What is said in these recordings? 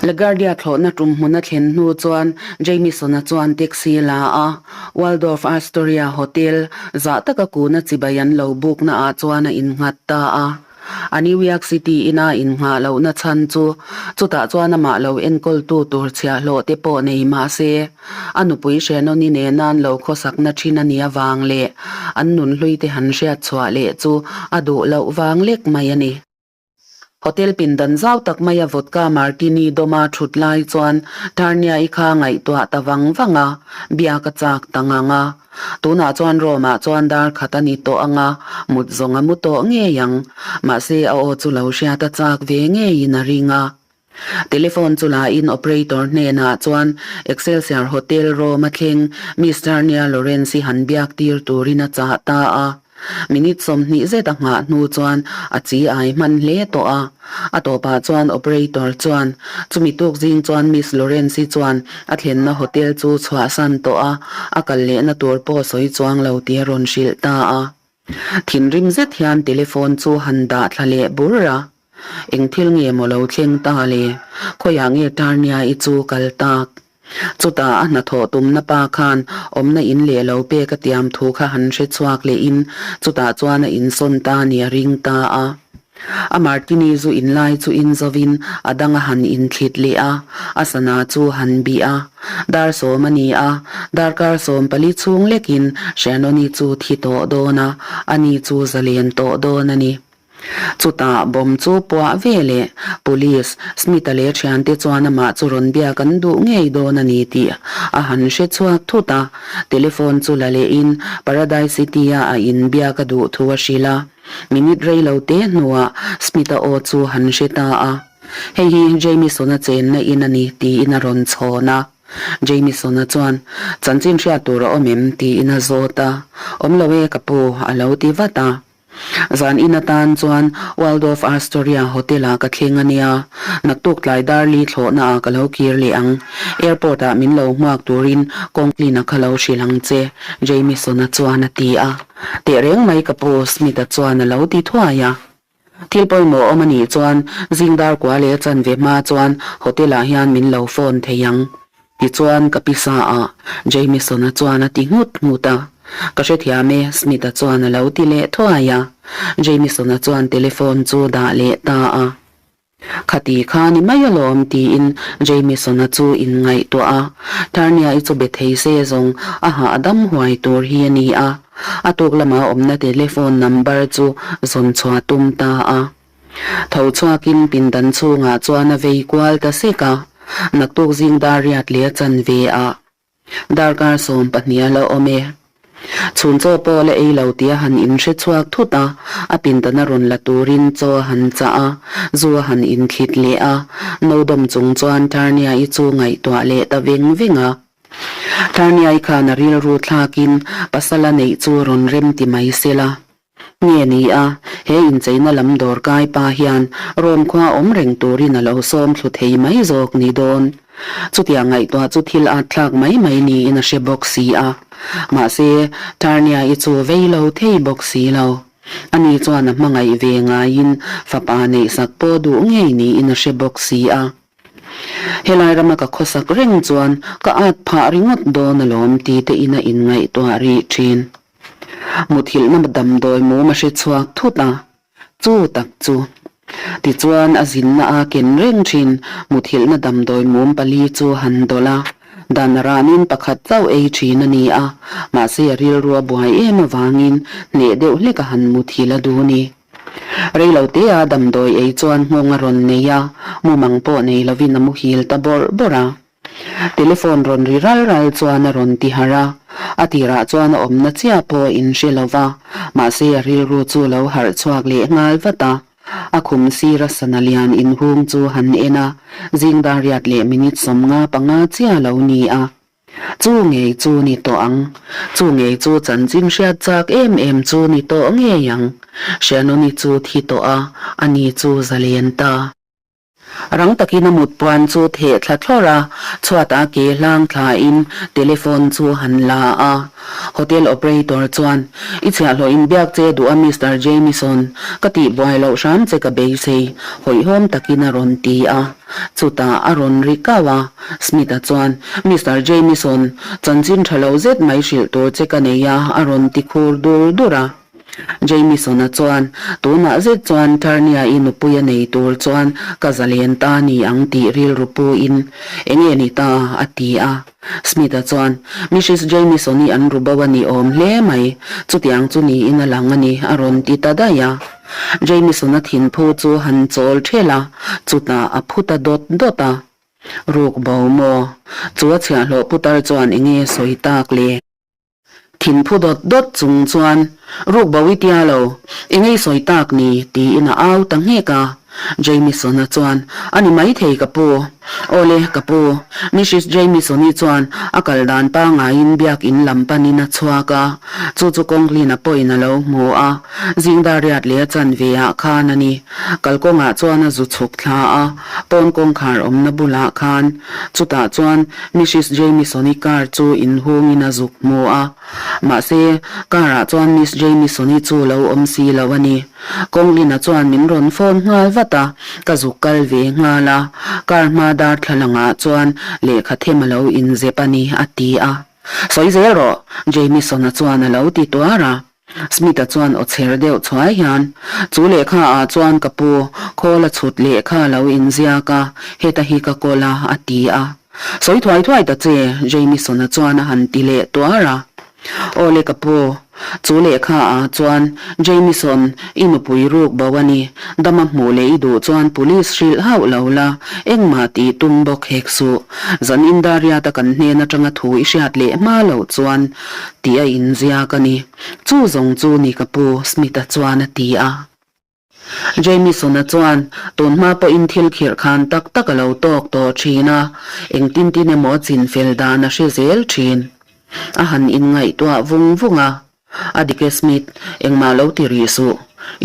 LaGuardia thlawhna tum hmun a thlen hnu chuan Jamieson-a chuan taxi la a, Waldorf Astoria Hotel zah taka kuna chibai an lo bukna ah chuan a innghat ta a. A New York City ina innghah lohna chhan chu chutah chuan amah lo enkawltu tur chhiahhlawh te pawh nei mah se, a nupui Shannon-i nena an lo khawsakna thin a nih avang leh an nunhlui te han hriat chhuah leh chu a duh loh vang lek mai a ni. Hotel pindan zau tak maia vodka martini dawma thut lai chuan Tarnia-i kha ngaihtuah ta vang vang a, biak a chak ta ngang a. Tunah chuan Rome-ah chuan dar khat a ni tawh ang a, mut zawng a mu tawh ngei ang. Mahse a aw chu lo hriat a chak ve ngeiin a ring a. Telephone chu lain operator hnenah chuan Excelsior Hotel Rome-a thleng Miss Tarnia Lawrence-i han biak tir turin a chah ta a. Minute 20 zet a nghah hnu chuan a chi ai hman hle tawh a. A tawpah chuan operator chuan chumi tuk zing chuan Miss Lawrence-i chuan a thlenna hotel chu chhuahsan tawh a, a kal lehna tur pawh sawi chuang lo tih a rawn hrilh ta a. Thinrim zet hian telephone chu han dah thla leh bur a. Eng thil nge maw lo thleng ta le? Khawiah nge Tarnia-i chu kal tak? Chutah a hnathawh tumna pa khan awmna in leh lo pek a tiam thu kha han hre chhuak lehin chutah chuan a insawn ta ni a ring ta a. A martini zu in lai chu in zovin a dang a han inthlit leh a, a sana chu han bih a. Dar sawm a ni a, darkar 14 chhung lekin Shannon-i chu thi tawh dawn a, ani chu zalen tawh dawn a ni. Chutah bomb chu puah ve leh Police, Smith-a leh thiante chuan amah chu rawn biak an duh ngei dawn a ni tih a han hre chhuak thut a. Telephone chu la lehin Paradise City-a a inbiak a duh thu a hrilh a. Minute rei lo te hnuah Smith-a aw chu han hre ta a. Hei hi Jamieson-a chenna in a ni tiin a rawn chhawn a. Jamieson-a chuan, Chanchin hriat tur a awm em? tiin a zawt a. Awm lo e ka pu, a lo ti vat a. Zan in atan chuan Waldorf Astoria Hotel ah ka thleng a nia, naktuk tlai Darli thlawhna ah ka lo kir leh ang. Airport ah min lo hmuak turin Conklin a kha lo hrilh ang che, Jamieson-a chuan a ti a. Tehreng mai ka pu, Smith-a chuan a lo ti thuai a. Thil pawimawh awm a nih chuan zing dar kua leh chanve hma chuan hotel ah hian min lo phone thei ang. Tichuan ka pisa a, Jamieson-a chuan a ti nghut nghut a. Ka hrethiam e, Smith-a chuan a lo ti leh thuai a. Jamieson-a chuan telephone chu dah leh ta a. Khati kha ni mai alawm tiin Jamieson-a chu inngaihtuah a. Tarnia-i chu be thei se zawng a hah dam huai tur hi a ni a. A tuk lama awmna telephone number chu zawn chhuah tum ta a. Tho chhuakin pindan chhungah chuan a vei kual ta sek a, naktuk zing dar riat leh a chan ve a, darkar 12 a la awm e. Chhun chaw pawh la ei lo tih a han inhre chhuak thut a, a pindan a rawn la turin chaw a han chah a, zu a han inthlit leh a, no dawm chung chuan Tarnia-i chu ngaihtuah leh ta veng veng a. Tarnia-i khan a rilru thlakin pasal a neih chu rawn rem ti mai sela. Nge ni a, he incheina lam dawr kai pa hian Rome khua awm reng turin a lo sawm thlu thei mai zawk ni dawn. Chutiang ngaihtuah chu thil at thlak mai mai niin a hre bawk si a. Mahse, Tarnia-i chu vei lo thei bawk si lo. Ani chuan a hmangaih ve ngaiin fapa neihsak pawh duh ngei niin a hre bawk si a. Helai rama ka khawsak reng chuan ka at phah ringawt dawn alawm ti te in a inngaihtuah rih thin. Muthilhna damdawi mum a hre chhuak thut a, chu tak chu. Tichuan a zinna a ken reng thin muthilhna damdawi mum pali chu han dawlh a, dan ranin pakhat chauh ei thin a ni a, mahse a rilru a buai em avangin hneh deuh hlek a han muthilh a duh ni. Reilotea damdawi ei chuan nghawng a rawn nei a, mumang pawh nei lovin a muhil ta bawrh bawrh a. Telephone rawn ri ral ral chuan a rawn ti harh a, a tirah chuan a awmna chiah pawh a inhre lo va, mahse a rilru chu lo harh chhuak leh nghal vat a. A khum sira sana lian inhung chu han en a, zing dar riat leh minute 55 chiah lo ni a. Chu ngei chu ni tawh ang. Chu ngei chu chanchin hriat chak em em chu ni tawh ngei ang. Shannon-i chu thi tawh a, ani chu zalen ta. Rang takin a mut puan chu theh thla thlawrh a, chhuatah ke hlang thlain telephone chu han la a. Hotel operator chuan, I chhiahhlawh inbiak che duh a Mister Jamieson, ka tih buai loh hram che ka beisei, hawihhawm takin a rawn ti a. Chutah a rawn ri kau a, Smith-a chuan, Mister Jamieson, chanchin tha lo zet mai hrilh tur che ka nei a, a rawn ti khur dur dur a. Jamieson-a chuan, Tunah zet chuan Tarnia-i nupui a nei tur chuan ka zalen ta ni ang tih rilru puin, Enge ni ta? a ti a. Smith-a chuan, Mrs. Jamieson-i an ru bo a ni awm hle mai, chutiang chu niin a lang a ni, a rawn ti ta daih a. Jamieson-a thinphu chu han chawl ṭhelh a, chutah a phu ta dawt dawt a. Ruk bo maw? Chu a chhiahhlawh putar chuan enge sawi tak le? Thinphu dawt dawt chung chuan, Ruk bo i tia lo, i ngei sawi tak ni, tiin a au ta nghek a. Jamieson-a chuan, A ni maithei ka pu. Awle, ka pu. Mrs. Jamieson-i chuan a kal dan pangaiin biak in lam panin a chhuak a. Chu chu Conklin-a pawhin a lo hmu a. Zingdar riat leh a chanve ah khan a ni. Kalkawngah chuan a zu chhuk thla a, pawn kawngkhar awmna bulah khan. Chutah chuan Mrs. Jamieson-i car chu inhungin a zuk hmu a. Mahse, car-ah chuan Miss Jamieson-i chu lo awm si lo a ni. Conglin-a chuan min rawn phone nghal vat a, ka zuk kal ve nghal a. Car hma darthlalangah chuan lehkha them a lo inzep a ni, a ti a. Sawi zel rawh, Jamieson-a chuan a lo ti tuar a. Smith-a chuan aw chher deuh chhuai hian, Chu lehkha ah chuan ka pu, khawl a chhut lehkha a lo inziak a, heta hi ka kawl a, a ti a. Sawi thuai thuai ta che, Jamieson-a chuan a han ti leh tuar a. Aw le ka pu, chu lehkha ah chuan Jamieson, i nupui ruk bo a ni, dama hmuh leh i duh chuan police hrilh hauh lo la, engmah tih tum bawk hek suh. Zan Indariata kan hnen atanga thu i hriat leh hma loh chuan tih a inziak a ni. Chu zawng chu ni ka pu, Smith-a chuan a ti a. Jamieson-a chuan tun hma pawhin thil khirh khan tak tak a lo tawk tawh thin a, engtin tin emaw chin fel dan a hre zel thin. A han inngaihtuah vung vung a. A dik e Smith, engmah lo ti rih suh.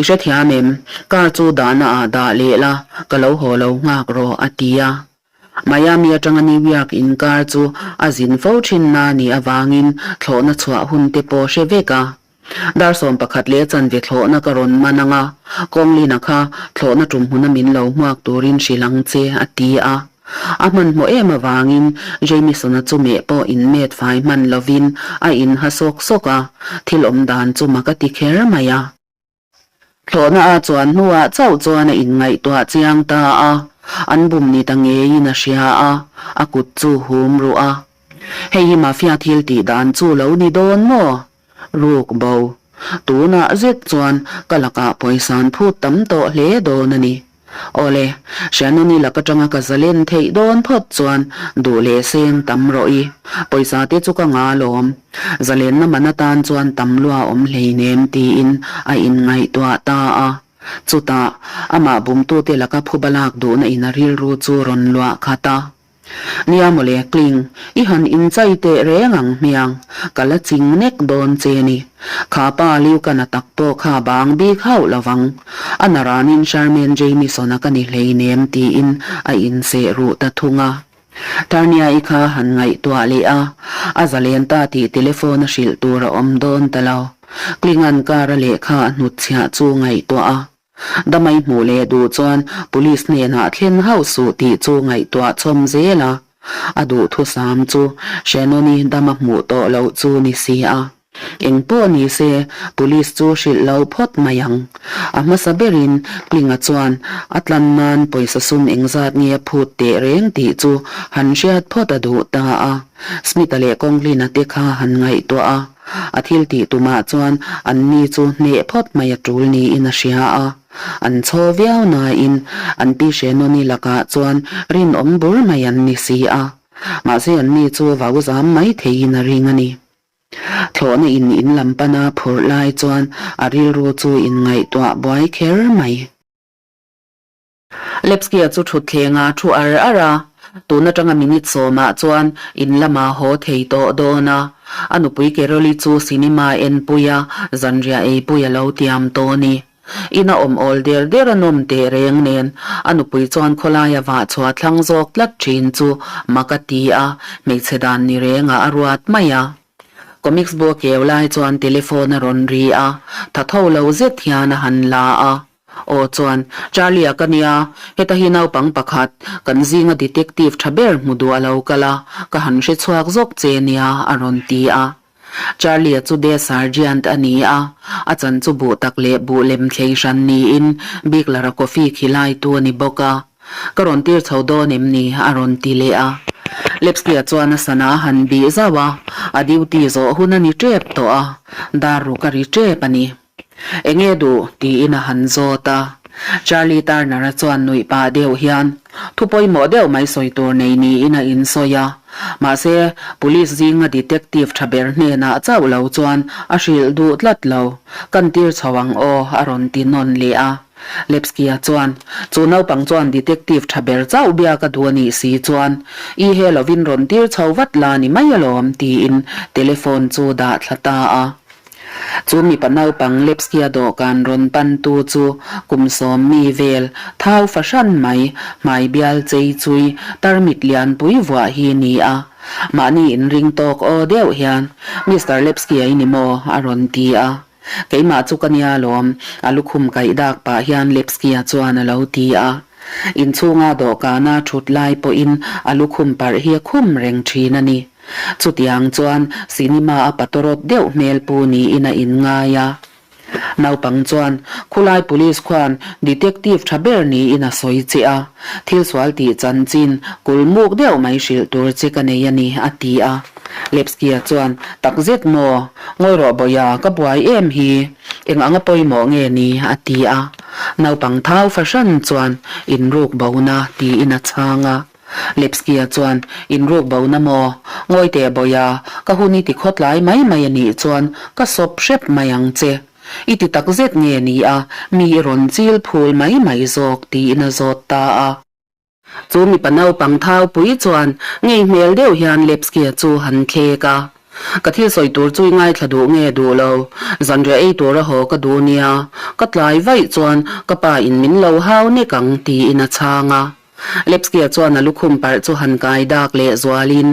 I hrethiam em? Car chu dahna ah dah leh la, ka lo haw lo nghak rawh, a ti a. Miami atanga New York inkar chu a zin fo thin na nih avangin thlawhna chhuah hun te pawh hre vek a. Dar 11 leh chanve thlawhna ka rawn man ang a, Conglin-a kha thlawhna tum hmuna min lo hmuak turin hrilh ang che, a ti a. A hmanhmawh em avangin Jamieson-a chu meh pawh inmet fai hman lovin a inha sawk sawk a, thil awm dan chu mak a ti kher mai a. Thlawhna a chuan hnuah chauh chuan a inngaihtuah chiang ta a, an bum ni ta ngeiin a hria a, a kut chu hum ruh a. Hei hi mafia thil tih dan chu lo ni dawn maw? Ruk bo. Tunah zet chuan ka lakah pawisa an phut tam tawh hle dawn a ni. Awle, Shannon-i lak atanga ka zalen theih dawn phawt chuan duh leh seng tam rawh i, pawisa te chu ka nga alawm. Zalenna man atan chuan tam lua awm hleinem tiin a inngaihtuah ta a. Chutah, amah bumtute laka phuba lak duhna in a rilru chu rawn luah khat a. Nia mawle Kling, i han inchai teh reng ang hmiang, ka la ching nek dawn che ni. Kha pa Liukana tak pawh kha bang bik hauh lo vang. A naranin Sherman Jamieson-a ka ni hleinem tiin a inseh ruh ta thung a. Tarnia-i kha han ngaihtuah leh a, a zalen ta tih telephone a hrilh tur a awm dawn ta lo. Klinga'n car a lehkha a hnutchhiah chu ngaihtuah a. Damai hmuh leh duh chuan Police hnenah thlen hauh suh tih chu ngaihtuah chhawm zel a, a duhthusam chu Shannon-i dama hmuh tawh loh chu ni si a. Eng pawh ni se Police chu hrilh lo phawt mai ang. A hmasa berin Klinga chuan a tlan nan pawisa sum engzat nge a phut teh reng tih chu han hriat phawt a duh ta a. Smith-a leh Conklin-a te kha han ngaihtuah a. A thil tih tumah chuan anni chu hneh phawt mai a tul niin a hria a. An chhaw viau nain an pi Shannon-i lakah chuan rinawm bur mai an ni si a. Mahse anni chu vau zam mai theiin a ring a ni. Thlawhna in in lam pana phurh lai chuan a rilru chu inngaihtuah buai kher mai. Lepskia chu thutthleng a thu ar ar a, tun atanga minute sawmah chuan in lamah haw thei tawh dawn a, a nupui Carol-i chu cinema enpui a, zanriah eipui a lo tiam tawh a ni. Ina awm awl der der a nawm teh reng nen, a nupui chuan khawlaia vah chhuah thlang zawk tlat thin chu mak a ti a, hmeichhe dan ni rengah a ruat mai a. Comics bu a keu lai chuan telephone a rawn ri a, tha tho lo zet hian a han la a. Aw chuan, Charlie-a ka nia, heta hi naupang pakhat, kan zinga detective tha ber hmu duh a lo kal a, ka han hre chhuak zawk che nia, a rawn ti a. Charlie-a chu de sergeant a ni a, a chan chu buh tak leh buh lem thlei hran niin Bigler-a coffee khi laitu a ni bawk a. Ka rawn tir chho dawn em ni? a rawn ti leh a. Lepsky-a chuan a sana a han bih zauh a, a duty zawh hun a ni tep tawh a, dar ruk a ri tep a ni. Enge duh? tiin a han zawt a. Charlie Turner-a chuan nuih pah deuh hian, Thu pawimawh deuh mai sawi tur nei niin a insawi a. Mahse, police zinga detective tha ber hnenah chauh lo chuan a hrilh duh tlat lo. Kan tir chho ang aw, a rawn ti nawn leh a. Lepsky-a chuan, Chu naupang chuan detective tha ber chauh biak a duh a nih si chuan, i he lovin rawn tir chho vat la ni mai alawm, tiin telephone chu dah thla ta a. Chu mipa naupang Lepsky-a dawhkan rawn pantu chu kum sawmmi vel thau fahran mai, hmai bial chei chui, tarmit lianpui vuah hi ni a. Mahni inring tawk aw deuh hian, Mister Lepsky-a i ni maw? a rawn ti a. Keimah chu ka nia lawm, a lukhum kaih dak pah hian Lepsky-a chuan a lo ti a. Inchhunga dawhkana thut lai pawhin a lukhum parh hi a khum reng thin a ni. Chutiang chuan cinema a patawrawt deuh hmel pu niin a inngai a. Naupang chuan khulai police khuan detective tha ber niin a sawi che a, thil sual tih chanchin kulmuk deuh mai hrilh tur che ka nei a ni, a ti a. Lepsky-a chuan, Takzet maw? Ngawi rawh Bawia, ka buai em hi? Eng anga pawimawh nge ni? a ti a. Naupang thau fahran chuan, Inruk bona, tiin a chhang a. Lepsky-a chuan, Inruk bona maw? Ngawi teh Bawia, ka hun i ti khawtlai mai mai a nih chuan ka sawp hrep mai ang che. I ti takzet nge ni a, mi i rawn chil phul mai mai zawk, tiin a zawt ta a. Chu mipa naupang thaupui chuan ngei hmel deuh hian Lepsky-a chu han thlek a. Ka thil sawi tur chu i ngaithla duh nge duh lo, zanriah ei tura haw ka duh nia, ka tlai vaih chuan ka pa in min lo hau nek ang tiin a chhang a. Lepsky-a chuan a lukhum parh chu han kai dak leh zualin,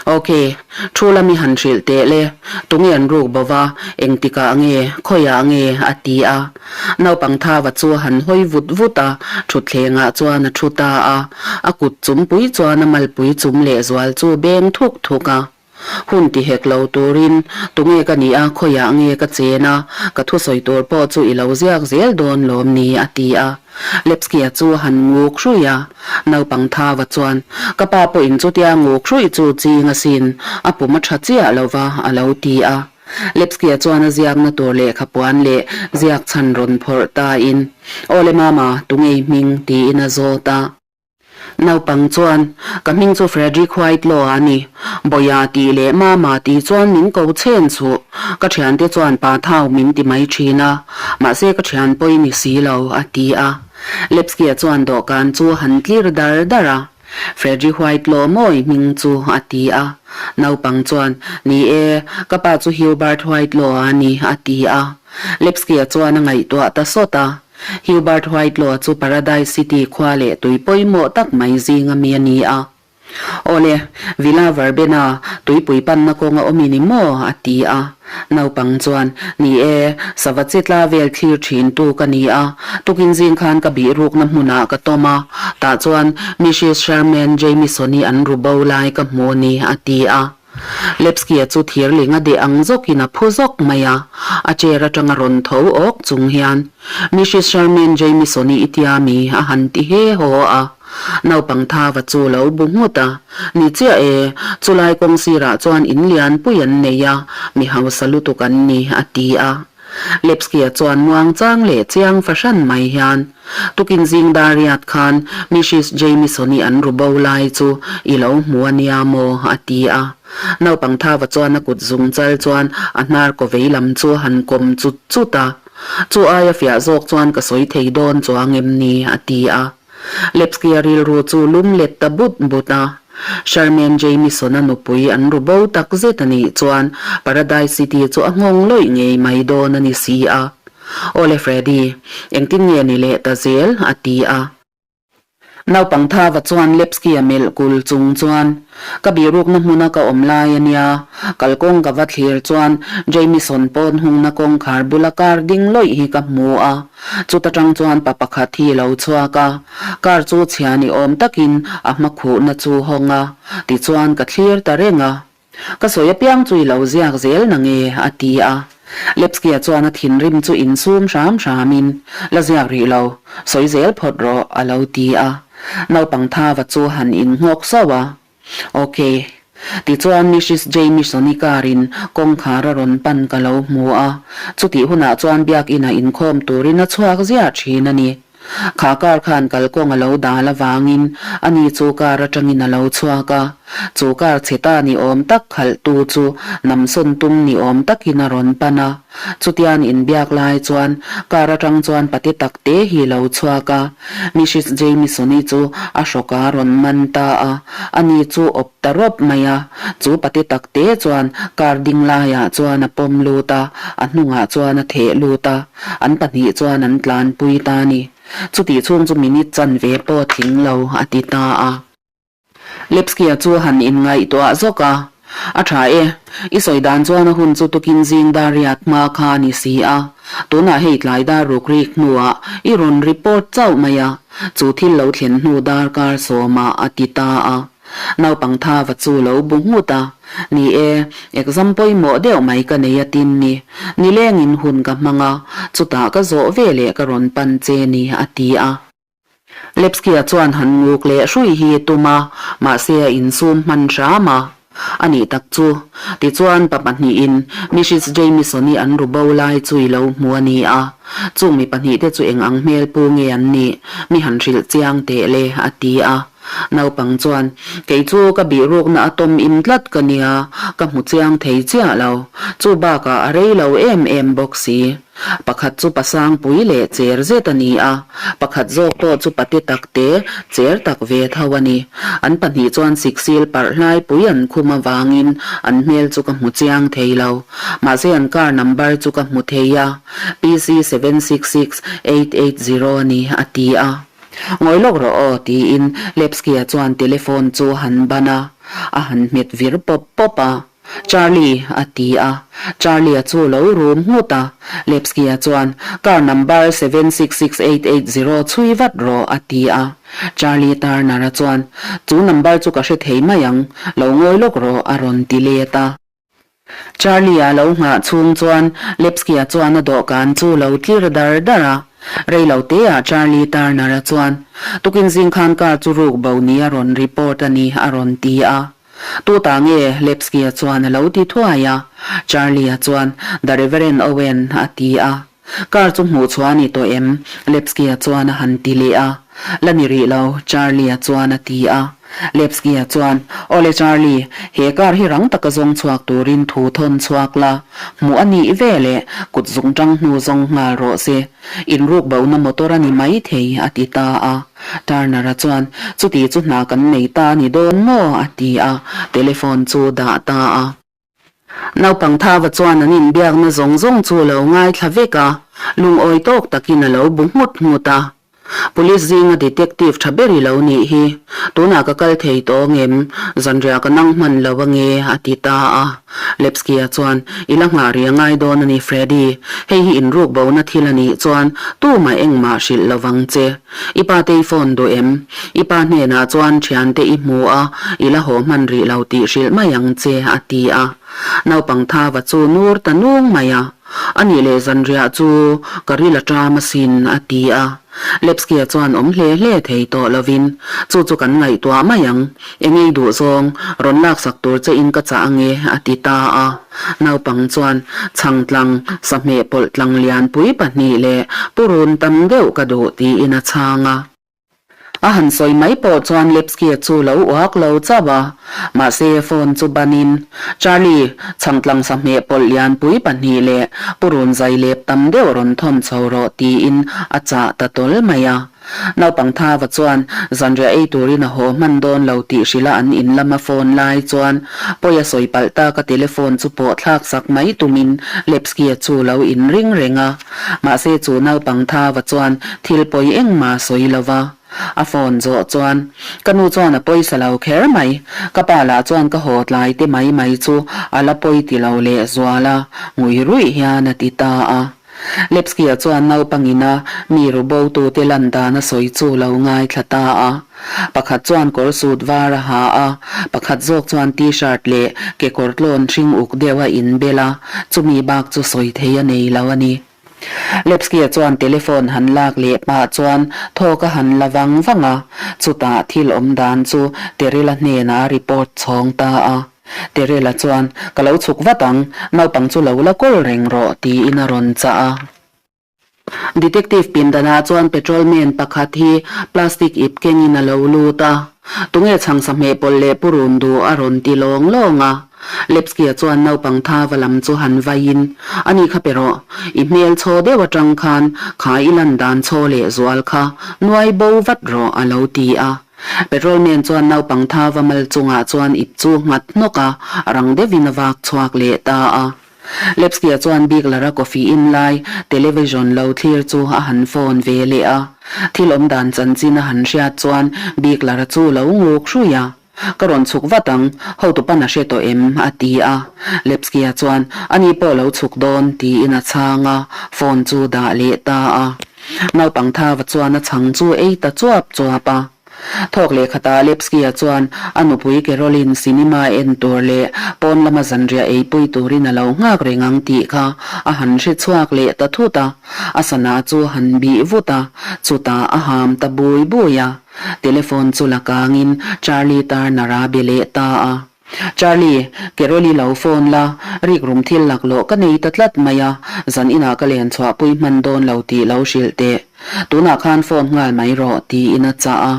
Ok, thu lam i han hrilh teh le, tunge an ruk bo va, engtikah nge, khawiah nge? a ti a. Naupang Thava chu a han hawi vut vut a, thutthlengah chuan a thu ta a. A kut chumpui chuan a malpui chum lehzual chu beng thuk thuk a. Hun ti hek lo turin, tunge ka nih a, khawiah nge ka chen a, ka thusawi tur pawh chu i lo ziak zel dawn lawm ni? a ti a. Lepsky-a chu a han nguk hruih a, naupang Thava chuan, Ka pa pawhin chutia nguk hruih chu ching asin, a pum a tha chiah lo va, a lo ti a. Lepsky-a chuan a ziakna tur lehkha puan leh ziak chhan rawn phawrh tain, Aw le mama, tunge i hming? tiin a zawt a. Naupang chuan, Ka hming chu Frederick Whitelaw a ni. Bawia tih leh Mama tih chuan min ko chhen chuh. Ka thiante chuan Pa Thau min ti mai thin a, mahse ka thian pawh i ni si lo, a ti a. Lepsky-a chuan dawhkan chu a han tlir dar dar a. Frederick Whitelaw mawi hming chu, a ti a. Naupang chuan, Ni e, ka pa chu Hubert Whitelaw a ni, a ti a. Lepsky-a chuan a ngaihtuah ta sawt a. Hubert Whitelaw chu Paradise City khua leh tui pawimawh tak mai zinga mi a ni a. Awle, Villa Verbena tuipui panna kawnga awm i ni maw? a ti a. Naupang chuan, Ni e, sava chitla vel thlir thintu ka ni a, tukin zing khan ka bih rukna hmunah ka tawm a, tah chuan Mrs Sherman Jamison-i an ru bo lai ka hmu a ni, a ti a. Lepsky-a chu thirling a deh ang zawkin a phu zawk mai a, a chair atanga rawn tho awk chung hian, Mrs Sherman Jamison-i i tia mi? a han ti he haw a. Naupang Thava chu lo bu nghut a, Ni chiah e, chulai kawng sirah chuan in lianpui an nei a, mi hausa lutuk an ni, a ti a. Lepsky-a chuan muangchang leh chiang fahran mai hian, Tukin zing dar riat khan Mrs Jamison-i an ru bo lai chu i lo hmu a nia maw? a ti a. Naupang Thava chuan a kut zung chal chuan a hnar kaw vei lam chu a han kawm chut chut a. Chu aia fiah zawk chuan ka sawi thei dawn chuang em ni? a ti a. Lepsky-a rilru chu lum let ta but but a. Sherman Jamison-a nupui an ru bo tak zet a nih chuan Paradise City chu a nghawng lawih ngei mai dawn a ni si a. Awle Freddy, engtin nge ni leh ta zel? a ti a. Naupang Thava chuan Lepsky-a melh kul chung chuan, Ka bihrukna hmuna ka awm lai a nia, kalkawng ka va thlir chuan Jamieson pawn hungna kawngkhar bula car ding lawih hi ka hmu a, chuta tang chuan pa pakhat hi lo chhuak a, car chu chhia ni awm takin a hmakhuhna chu hawng a, tichuan ka thlir ta reng a. Ka sawi apiang chu i lo ziak zel na nge? a ti a. Lepsky-a chuan a thinrim chu insum hram hramin, La ziak rih lo, sawi zel phawt rawh, a lo ti a. Naupang Thava chu han innghawk sauh a. Ok. Tichuan Mrs. Jamieson-i car-in kawngkhar a rawn pan ka lo hmu a. Chutih hunah chuan biakina inkhawm turin a chhuak ziah thin a ni. Kha car khan kalkawng a lo dal avangin ani chu car atangin a lo chhuak a, chu car chhe ta ni awm tak khalhtu chu namsawn tum ni awm takin a rawn pan a. Chutian inbiak lai chuan car atang chuan pate tak te hi lo chhuak a, Mrs Jamieson-i chu a hrawk a rawn man ta a, ani chu awp ta rawp mai a, chu pate tak te chuan car ding laiah chuan a pawm lut a, a hnungah chuan a theh lut a. An pahnih chuan an tlanpui ta a ni. Chutih chhung chu minute chanve pawh tling lo a ti ta a. Lepsky-a chu han inngaihtuah zawk a, A tha e, i sawi dan chuan a hun chu tukin zing dar riat hma kha a ni si a, tunah hei tlai dar ruk rik hnuah i rawn report chauh mai a, chu thil lo thlen hnu darkar sawmah a ti ta a. Naupang Thava chu lo bu nghut a, Ni e, exam pawimawh deuh mai ka nei a tin ni. Nilengin hun ka hmang a, chutah ka zawh ve leh ka rawn pan che ni, a ti a. Lepsky-a chuan han nguk leh hrui hi tum a, mahse a insum hman hram a. A nih tak chu. Tichuan pa pahnihin Mrs Jamieson-i an ru bo lai chu i lo hmu a ni a. Chung mi pahnihte chu eng ang hmel pu nge an nih? Mi han hrilh chiang teh le, a ti a. Naupang chuan, Kei chu ka bihrukna a tawm im tlat ka nia, ka hmu chiang thei chiah lo. Chu bakah a rei lo em em bawk si. Pakhat chu pasangpui leh cher zet a ni a, pakhat zawk pawh chu pate tak te cher tak ve tho a ni. An pahnih chuan siksil parh hlaipui an khum avangin an hmel chu ka hmu chiang thei lo. Mahse an car number chu ka hmu thei a, PC 766880 a ni, a ti a. Ngawi lawk rawh aw, tiin Lepsky-a chuan telephone chu a han ban a, a han hmet vir pawp pawp a. Charlie, a ti a. Charlie-a chu lo rum nghut a. Lepsky-a chuan, Car number 766880 chhui vat rawh, a ti a. Charlie Turner-a chuan, Chu number chu ka hre thei mai ang, lo ngawi lawk rawh, a rawn ti let a. Charlie-a lo nghah chhung chuan Lepsky-a chuan a dawhkan chu lo tlir dar dar a. Rei lo teah Charlie Turner-a chuan, Tukin zing khan car chu ruk bo ni a rawn report a ni, a rawn ti a. Tu ta nge? Lepsky-a chuan a lo ti thuai a. Charlie-a chuan, The Reverend Owen, a ti a. Car chu hmuh chhuah a ni tawh em? Lepsky-a chuan a han ti leh a. La ni rih lo, Charlie-a chuan a ti a. Lepsky-a chuan, Awle Charlie, he car hi rang taka zawng chhuak turin thu thawn chhuak la, hmuh a nih ve leh kut zung tang hnu zawng nghal rawh se. Inruk bona motor a ni mai thei, a ti ta a. Turner-a chuan, Chuti chu hna kan nei ta a ni dawn maw? a ti a, telephone chu dah ta a. Naupang Thava chuan an inbiakna zawng zawng chu a lo ngaithla vek a, lungawi tawk takin a lo bu nghut nghut a. Police zinga detective tha ber i lo nih hi, tunah ka kal thei tawh ngem, zanriah ka nang hman lo ange, a ti ta a. Lepsky-a chuan, I la nghah rih a ngai dawn a ni Freddy, hei hi inruk bona thil a nih chuan tumah engmah hrilh lo vang che. I pa te i phone duh em? I pa hnenah chuan thiante i hmu a, i la haw hman rih lo tih hrilh mai ang che, a ti a. Naupang Thava chu nur ta nung mai a. A nih leh zanriah chu ka ril a ṭam asin, a ti a. Lepsky-a chuan awm hle hle thei tawh lovin, Chu chu kan ngaihtuah mai ang. Eng ei duh zawng, rawn laksak tur che in ka chah ange, a ti ta a. Naupang chuan chhangtlang, sahmeh pawlh tlang lianpui pahnih leh purun tam deuh ka duh tiin a chhang a. A han sawi mai pawh chuan Lepsky-a chu lo uak lo chauh a, mahse phone chu banin, Charlie, chhangtlang sahmeh pawlh lianpui pahnih leh purun zai lep tam deuh rawn thawn chho rawh tiin a chah ta tawl mai a. Naupang Thava chuan zanriah ei turin a haw hman dawn lo tih hrilh a an in lama phone lai chuan pawi a sawi palh tak a telephone chu pawh thlak sak mai tumin Lepsky-a chu lo inring reng a. Mahse chu naupang Thava chuan thil pawi engmah a sawi lo va. A phone zawh chuan ka nu chuan a pawisa lo kher mai. Ka pa lah chuan ka haw tlai te mai mai chu a la pawi ti lo lehzual a, ngui ruih hian a ti ta a. Lepsky-a chuan naupangin a mi ru botute lan dan a sawi chu lo ngaithla ta a. Pakhat chuan kawr sut var a ha a, pakhat zawk chuan T-shirt leh kekawr tlawn hring uk deuh a inbel a, chumi bak chu sawi thei a nei lo a ni. Lepsky-a chuan telephone han lak leh pah chuan thawk a han la vang vang a, chutah thil awm dan chu Terila hnenah a report chhawng ta a. Terela chuan, Ka lo chhuk vat ang, naupang chu lo la kawl reng rawh, tiin a rawn chah a. Detective pindanah chuan patrolman pakhat hi plastic ip kengin a lo lut a. Tunge chhangsa hmeh pawlh leh pu run duh a rawn ti lawng lawng a. Lepsky-a chuan naupang thava lam chu han vaiin, A ni kha pe rawh, i hmel chhaw deuh atang khan kha i lan dan chhaw leh zual kha nuai bo vat rawh, a lo ti a. Patrolman chuan naupang thava mal chungah chuan ip chu nghat hnawk a, rang deuhin a vak chhuak leh ta a. Lepsky-a chuan Bigler-a coffee in lai television lo thlir chu a han phone ve leh a. Thil awm dan chanchin a han hriat chuan Bigler-a chu lo nguk hruih a. Ka rawn chhuk vat ang, hotu pan a hre tawh em? a ti a. Lepsky-a chuan, Ani pawh lo chhuk dawn, tiin a chhang a, phone chu dah leh ta a. Naupang Thava chuan a chhang chu ei ta chuap chuap a. Thawk leh khatah Lepsky-a chuan a nupui Carolyn cinema en tur leh pawn lama zanriah eipui turin a lo nghak reng ang tih kha a han hre chhuak leh ta thut a. A sana chu a han bih vut a, chutah a ham ta bui bui a. Telephone chu la kangin Charlie Turner-a be leh ta a. Charlie, Carol-i lo phone la, rikrum thil laklawh ka nei ta tlat mai a, zan inah ka len chhuahpui hman dawn lo tih lo hrilh teh. Tunah khan phone nghal mai rawh, tiin a chah a.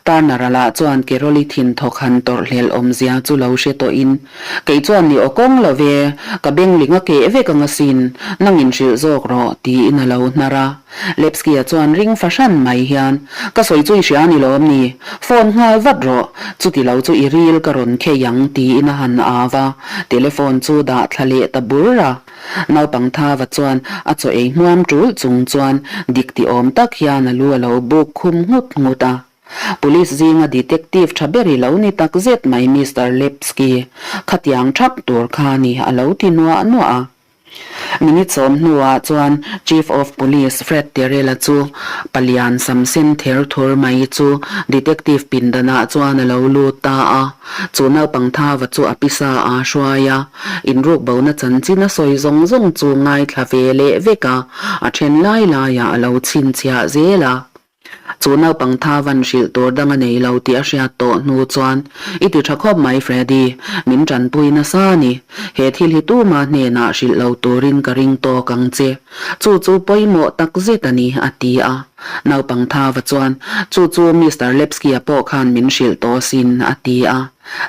Turner-a lah chuan Carol-i thin thawk han tawrh hlelh awmzia chu lo hre tawhin, Kei chuan ni aw kawng lo ve, ka bengling a keh vek ang asin, nang inhrilh zawk rawh, tiin a lo hnar a. Lepsky-a chuan ring fahran mai hian, Ka sawi chu i hria ni lawm ni? Phone nghal vat rawh, chuti lo chu i ril ka rawn khei ang, tiin a han au a, telephone chu dah thla leh ta bur a. Naupang Thava chuan a chaw ei hmuam ṭulh chung chuan dik ti awm tak hian a lu a lo buk khum nghut nghut a. Police zinga detective tha ber i lo ni tak zet mai Mister Lepsky, khatiang thap tur kha ni a lo ti nuah nuah a. Minute sawm hnuah chuan Chief of Police Fred Terrell-a chu palian sam sen ther thur mai chu detective pindanah chuan a lo lut ta a. Chu naupang thava chu a pisa a hruai a, inruk bona chanchin a sawi zawng zawng chu ngaithla ve leh vek a, a then lai laiah a lo chhinchhiah zel a. Chu naupang tha van hrilh tur dang a nei lo tih a hriat tawh hnu chuan, I ti tha khawp mai Freddy, min tanpui nasa a ni. He thil hi tuma hnenah hrilh lo turin ka ring tawk ang che. Chu chu pawimawh tak zet a ni, a ti a. Naupang tha va chuan, Chu chu Mister Lepsky-a pawh khan min hrilh tawh asin, a ti a.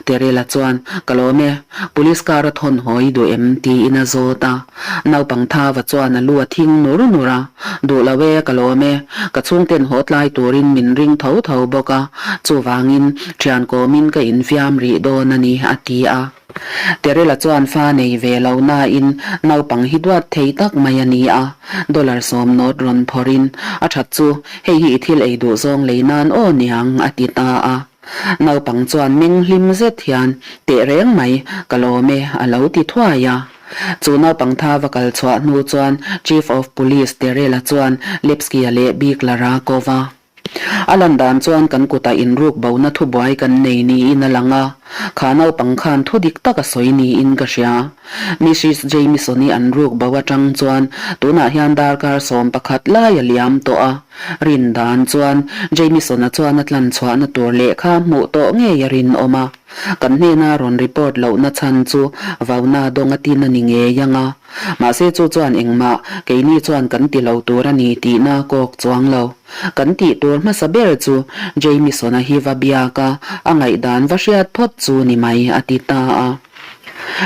Terela chuan, Ka lawm e, police car a thawn haw i duh em? tiin a zawt a. Naupang Thava chuan a lu a thing nur nur a, Duh lo e, ka lawm e, ka chhungten haw tlai turin min ring tho tho bawk a, chuvangin thian kawmin ka infiam rih dawn a ni, a ti a. Terela chuan fa nei ve lo nain naupang hi duat thei tak mai a ni a, dollar sawm nawt rawn phawrhin, A that chu, hei hi i thil ei duh zawng lei nan aw niang, a ti ta a. Naupang chuan meng hlim zet hian, Teh reng mai, ka lawm e, a lo ti thuai a. Chu naupang tha va kal chhuah hnu chuan Chief of Police Terrell-a chuan Lepsky-a leh Bigler-a ko va. A lan dan chuan kan kutah inruk bona thubuai kan nei niin a lang a, kha naupang khan thu dik tak a sawi niin ka hria. Mrs Jamieson-i an ruk bo atang chuan tunah hian darkar 11 lai a liam tawh a. Rin dan chuan Jamieson-a chuan a tlan chhuahna tur lehkha hmuh tawh ngei a rinawm a. Kan hnena rawn report lohna chhan chu vauna dawng a tin a ni ngei ang a. Mahse chu chuan engmah keini chuan kan ti lo tur a ni tihna kawk chuang lo. Kan tih tur hmasa ber chu Jamieson-a hi va biak a, a ngaihdan va hriat phawt chu ni mai a ti ta a.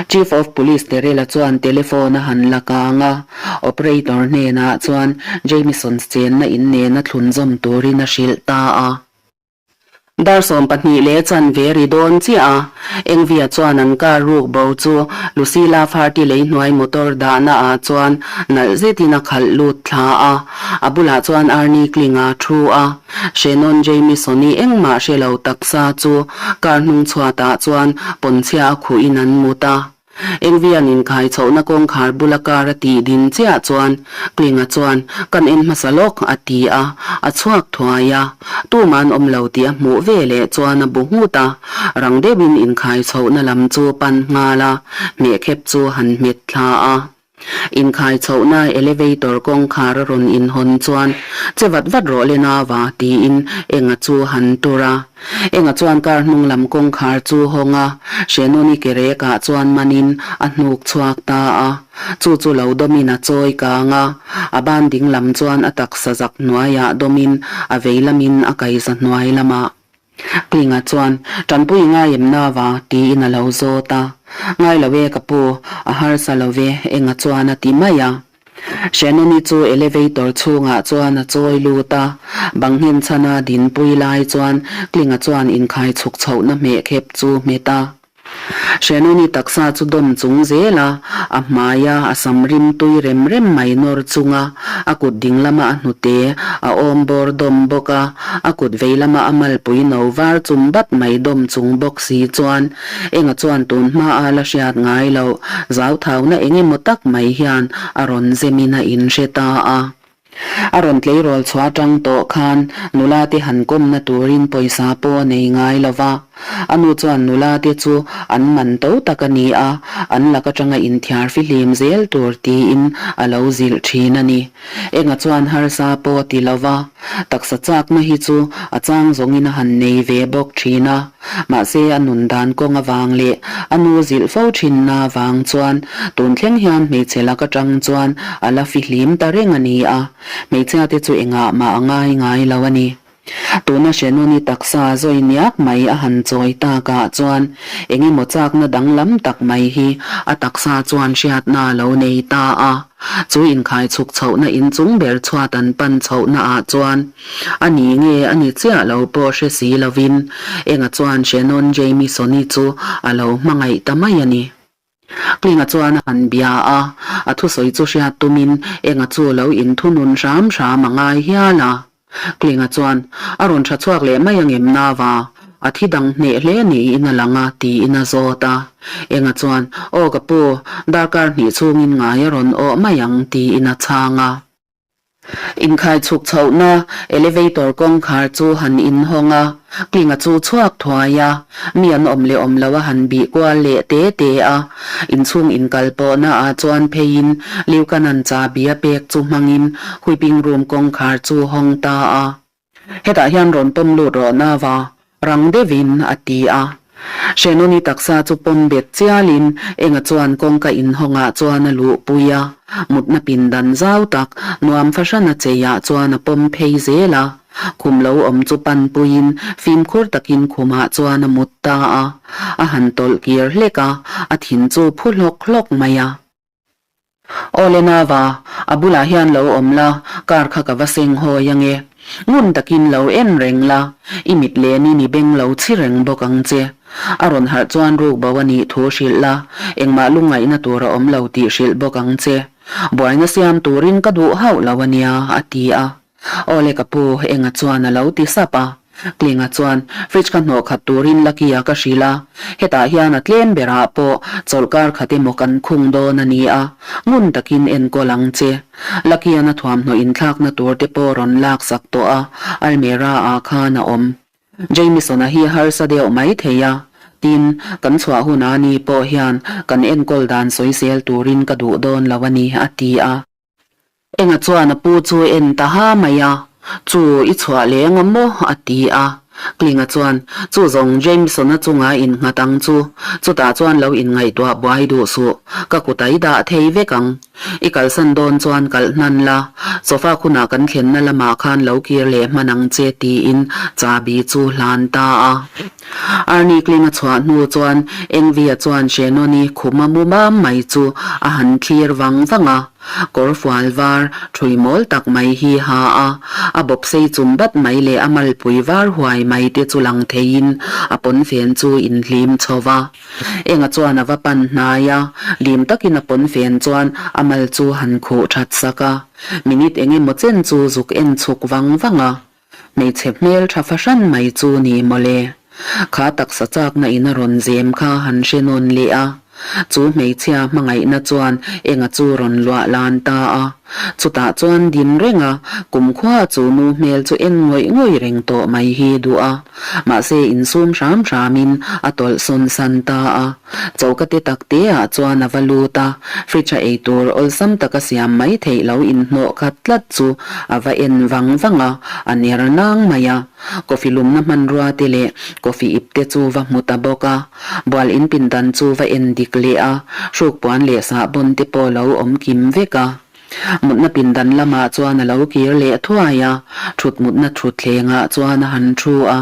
Chief of Police Terrell-a chuan telephone a han la kang a, operator hnenah chuan Jamison chenna in nena thlunzawm turin a hrilh ta a. Dar 12 leh chanve ri dawn chiah a, Engvia chuan an car ruk bo chu Lucilla Farty lei hnuai motor dahna ah chuan nalh zetin a khalh lut thla a, a bulah chuan Arnie Kling-a thu a, Shannon Jamison-i engmah hre lo taksa chu car hnung chhuatah chuan pawnchhia a khuhin an mut a. Engvian inkhai chhohna kawngkhar bula car a tih din chiah chuan Klinga chuan, Kan en hmasa lawk, a ti a, a chhuak thuai a. Tuman awm lo tih a hmuh ve leh chuan a bu nghut a, rang deuhin inkhai chhohna lam chu pan nghal a, hmehkhep chu han hmet thla a. Inkhai chhohna elevator kawngkhar a rawn inhawn chuan, Che vat vat rawh le nava, tiin Enga chu han tur a. Enga chuan car hnung lam kawngkhar chu hawng a, Shenoni ke rekah chuan manin a hnuk chhuak ta a. Chu chu lo dawmin a chawi kang a, a ban ding lam chuan a taksa zak hnuaiah dawmin a vei lamin a kaiza hnuai lamah. Klinga chuan, Tanpui i ngai em nava? tiin a lo zawt a. Ngai lo e ka pu, a harsa lo ve, Enga chuan a ti mai a. Shannon-i chu elevator chhungah chuan a chawi lut a, bang nghen chhana dinpui lai chuan Klinga chuan inkhai chhuk chhohna hmeh khep chu hmet a. Shannon-i taksa chu dawm chung zel a, a hmaia a sam rim tui rem rem mai nawr chunga a kut ding lama a hnute a awm bawr dawm bawk a, a kut vei lama a malpui no var chum bat mai dawm chung bawk si chuan Enga chuan tun hma a la hriat ngai loh zauthauna eng emaw tak mai hian a rawn zemin a inhre ta a. A rawn tleirawl chhuah atang tawh khan nula te han kawmna turin pawisa pawh a nei ngai lo va. A nu chuan nula te chu an man to tak a ni a, an lak atanga inthiar fihlim zel tur tiin a lo zilh thin a ni. Enga chuan harsa pawh a ti lo va, taksa chakna hi chu a chang zawngin a han nei ve bawk thin a. Mahse a nun dan kawng avang leh a nu zilh fo thinna avang chuan tun thleng hian hmeichhe lak atang chuan a la fihlim ta reng a ni a, hmeichhia te chu engah mah a ngai ngai lo a ni. Tuna Shenoni taksa zawi niak mai a han chawi takah chuan eng emaw chakna danglam tak mai hi a taksa chuan hriatna a lo nei ta a. Chu inkhai chhuk chhohna inchung ber chhuat an pan chhohna ah chuan a ni nge a ni chiah lo pawh hre si lovin Enga chuan Shannon Jamison-i chu a lo hmangaih ta mai a ni. Klinga chuan a han bia a, a thusawi chu hriat tumin Enga chu lo inthunun hram hram a ngai hial a. Klinga chuan, A rawn tha chhuak leh mai angem Nava? A thi dang hneh hle niin a lang a, tiin a zawt a. Enga chuan, Aw ka pu, darkar hnih chhungin ngai a rawn awh mai ang, tiin a chhang a. Inkhai chhuk chhohna elevator kawngkhar chu han inhawng a, Klinga chu chhuak thuai a, mi an awm leh awm lo a han bih kual leh te te a. Inchhung inkal pawhna ah chuan pheiin Liukanan chahbi a pek chu hmangin whipping room kawngkhar chu hawng ta a. Hetah hian rawn pawm lut rawh Nava, rang deuhin a ti a. Shenoni taksa chu pawm bet chialin Enga chuan kawngka inhawngah chuan a luhpui a, mutna pindan zau tak nuam fahran a cheiah chuan a pawm phei zel a. Khum lo awm chu panpuiin fimkhur takin khumah chuan a mut ta a, a han tawlh kir hlek a, a thin chu phu hlawk hlawk mai a. Aw le Nava, a bulah hian lo awm la, car kha ka va seng hawi ange. Ngun takin lo en reng la, i mit lenin i beng lo chhi reng bawk ang che. A rawn harh chuan ruk bo a nih thu hrilh la, engmah lungngaihna tur a awm lo tih hrilh bawk ang che. Buaina siam turin ka duh hauh lo a nia, a ti a. Aw le ka pu, Enga chuan a lo ti sap a. Klinga chuan, Fridge kha hnawh khat turin Lucky-a ka hrilh a, hetah hian a tlem berah pawh chawlhkar khat emaw kan khung dawn a ni a, ngun takin enkawl ang che. Lucky-a'n a thuamhnaw inthlakna tur te pawh rawn laksak tawh a, almirah-ah khan a awm. Jamison-a hi harsa deuh mai thei a, tin, kan chhuah hunah ni pawh hian kan enkawl dan sawisel turin ka duh dawn lo a ni, a ti a. Enga chuan a pu chu en ta ha mai a, Chu i chhuah leh eng a maw? a ti a. Klinga chuan, Chu zawng Jameson-a chunga innghat ang chu, chutah chuan lo inngaihtuah buai duh suh, ka kut a i dah thei vek ang. I kalsan dawn chuan kalh hnan la, sofa khunah kan thlenna lamah khan lo kir leh hman ang che tiin chahbi chu hlan ta a. Arnie Kling a chhuah hnu chuan Engvia chuan Shannon-i khuma mu mam mai chu a han thlir vang vang a. Kawr fual var ṭhui mawl tak mai hi ha a, a bawp sei chum bat mai leh a malpui var huai mai te chu lang theiin a pawnfen chu inhlim chho va. Enga chuan a va pan hnai a, dim takin a pawnfen chuan a mal chu han khuh that sak a. Minute eng emaw chen chu zuk en chhuk vang vang a. Hmeichhe hmel tha fahran mai chu ni mawle. Kha taksa chakna in a rawn zem kha han hre nawn leh a. Chu hmeichhia hmangaihna chuan enga chu rawn luah lan ta a. Chutah chuan din reng a, kumkhua chu nu hmel chu en ngawih ngawih reng tawh mai hi duh a. Mahse insum hram hramin a tawlh sawn san ta a. Choka te tak te ah chuan a va lut a, fridge a eitur awlsam taka siam mai theih lo inhnawh khat tlat chu a va en vang vang a, a ner nang mai a. Coffee lumna hmanrua te leh coffee ip te chu va hmu ta bawk a. Bual in pindan chu va en dik leh a, hruk puan leh sahbawn te pawh lo awm kim vek a. Mutna pindan lamah chuan a lo kir leh thuai a, thut mutna thutthlengah chuan a han thu a.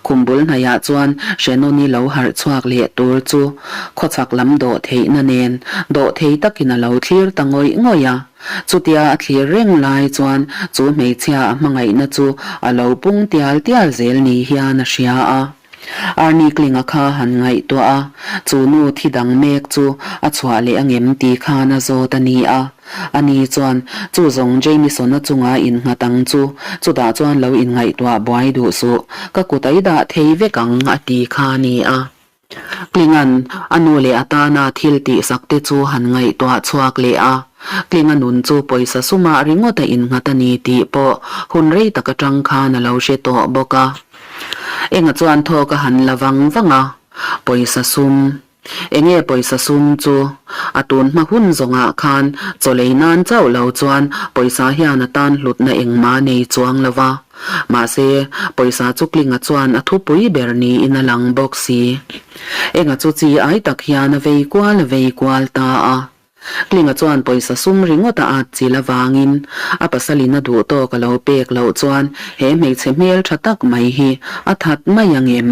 Khum bul hnaiah chuan Shannon-i lo harh chhuak leh tur chu khawchhak lam dawh theihna nen dawh thei takin a lo thlir ta ngawih ngawih a. Chutia a thlir reng lai chuan chu hmeichhia a hmangaihna chu a lo pung tial tial zel ni hian a hria a. Arnie Klinga kha han ngaihtuah a, chu nu thi dang mek chu a chhuah leh angem tih khan a zawt a ni a. Ani chuan, Chu zawng Jamison-a chunga innghat ang chu, chutah chuan lo inngaihtuah buai duh suh, ka kut a i dah thei vek ang a ti kha a ni a. Klinga'n a nu leh a tana thil tihsak te chu han ngaihtuah chhuak leh a. Klinga nun chu pawisa sumah ringawt a innghat a ni tih pawh hun rei tak atang khan a lo hre tawh bawk a. Enga chuan thawk a han la vang vang a, pawisa sum. Enge pawisa sum chu? A tun hma hun zawngah khan chaw lei nan chauh lo chuan pawisa hian a tan hlutna engmah nei chuang lo va. Mahse, pawisa chu Klinga chuan a thupui ber niin a lang bawk si. Enga chu chi ai tak hian a vei kual a vei kual ta a. Klinga chuan pawisa sum ringawt a at chil avangin a pasalin a duh tawk a lo pek loh chuan he hmeichhe hmel tha tak mai hi a that mai ang em?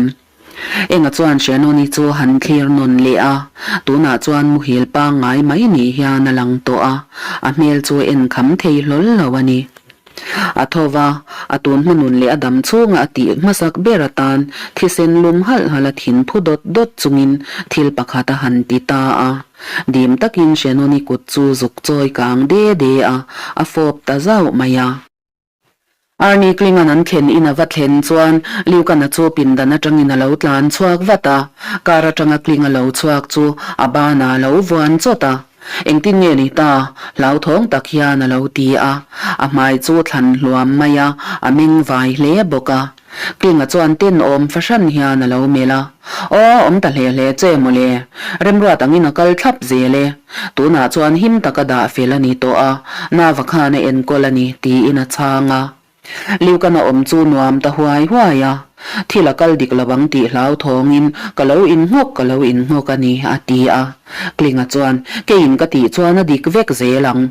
Enga chuan Shannon-i chu han thlir nawn leh a, tunah chuan muhil pangngai mai ni hian a lang tawh a, a hmel chu en kham thei hlawl lo a ni. A tho va, a tun hmanun leh a dam chhunga a tih hmasak ber atan thisen lum halh halh a thin phu dawt dawt chungin thil pakhat a han ti ta a. Dim takin Shannon-i kut chu zuk chawi kang de de a, a fawp ta zauh mai a. Arnie Klingan an thlen in a va thlen chuan Liukana chu pindan atangin a lo tlan chhuak vat a, car atanga Kling a lo chhuak chu a banah a lo vuan chawt a. Engtin nge ni ta? Hlauthawng tak hian a lo ti a, a hmai chu thlan hluam mai a, a meng vai hle bawk a. Klinga chuan tenawm fahran hian a lo melh a, Aw, awm ta hle hle che mawle. Remruat angin a kal thlap zel e. Tunah chuan him taka dah fel a ni tawh a, Nava khan a enkawl a ni, tiin a chhang a. Liukana awm chu nuam ta huai huai a, Thil a kal dik lo ang tih hlauthawngin ka lo innghawk ka lo innghawk a ni, a ti a. Klinga chuan, Keiin ka tih chuan a dik vek zel ang.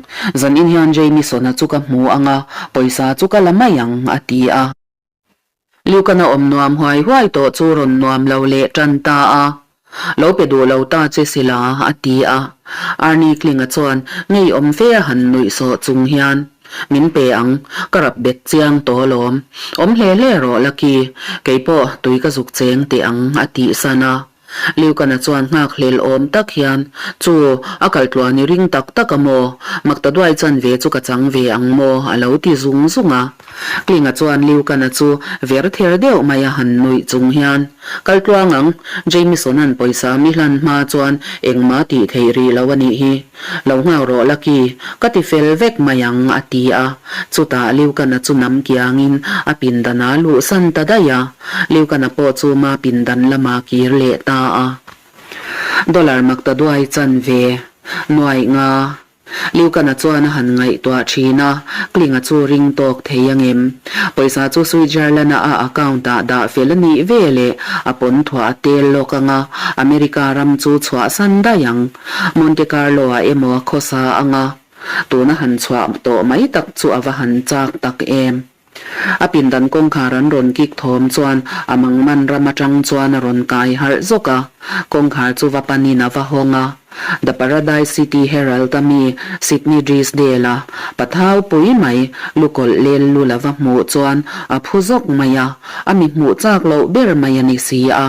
Zanin hian Jamison-a chu ka hmu ang a, pawisa chu ka la mai ang, a ti a. Liukana awm nuam huai huai tawh chu rawn nuam lo leh tan ta a. Lo pe duh lo ta che sila, a ti a. Arnie Klinga chuan ngeiawm fe a han nuih sawh chung hian, Min pe ang, ka rap bet chiang tawh alawm. Awm hle hle rawh Lucky, kei pawh tui ka zuk cheng teh ang, a tih san a. Liukana chuan nghak hlel awm tak hian, Chu, a kal tluan i ring tak tak a maw? Makta duai chan ve chu ka chang ve ang maw? a lo ti zung zung a. Klinga chuan Liukana chu ver ther deuh mai a han nuih chung hian, Kal tluang ang, Jamison-a'n pawisa mi hlan hma chuan engmah tih theih rih lo a nih hi. Lo nghak rawh Lucky, ka ti fel vek mai ang, a ti a. Chutah Liukana chu nam kiangin a pindan a luhsan ta daih a. Liukana pawh chu ma pindan lama kir leh ta a. Dollar makta duai chan ve nuaih nga. Liukana chuan a han ngaihtuah thin a, Klinga chu ring tawk thei angem? Pawisa chu Switzerland-a a account-ah dah fel a nih ve leh a pawn thuah a tel lawk ang a, America ram chu chhuahsan daih ang. Monte Carlo-ah emaw a khawsa ang a. Tuna han chhuah tawh mai tak chu a va han chak tak em. A pindan kawngkhar an rawn kik thawm chuan a mangman ram atang chuan a rawn kai harh zawk a, kawngkhar chu va panin a va hawng a. The Paradise City Herald a mi Sidney Drysdale-a pathau pui mai lukawlh lel lul a va hmuh chuan a phu zawk mai a, a mi hmuh chak loh ber mai a ni si a.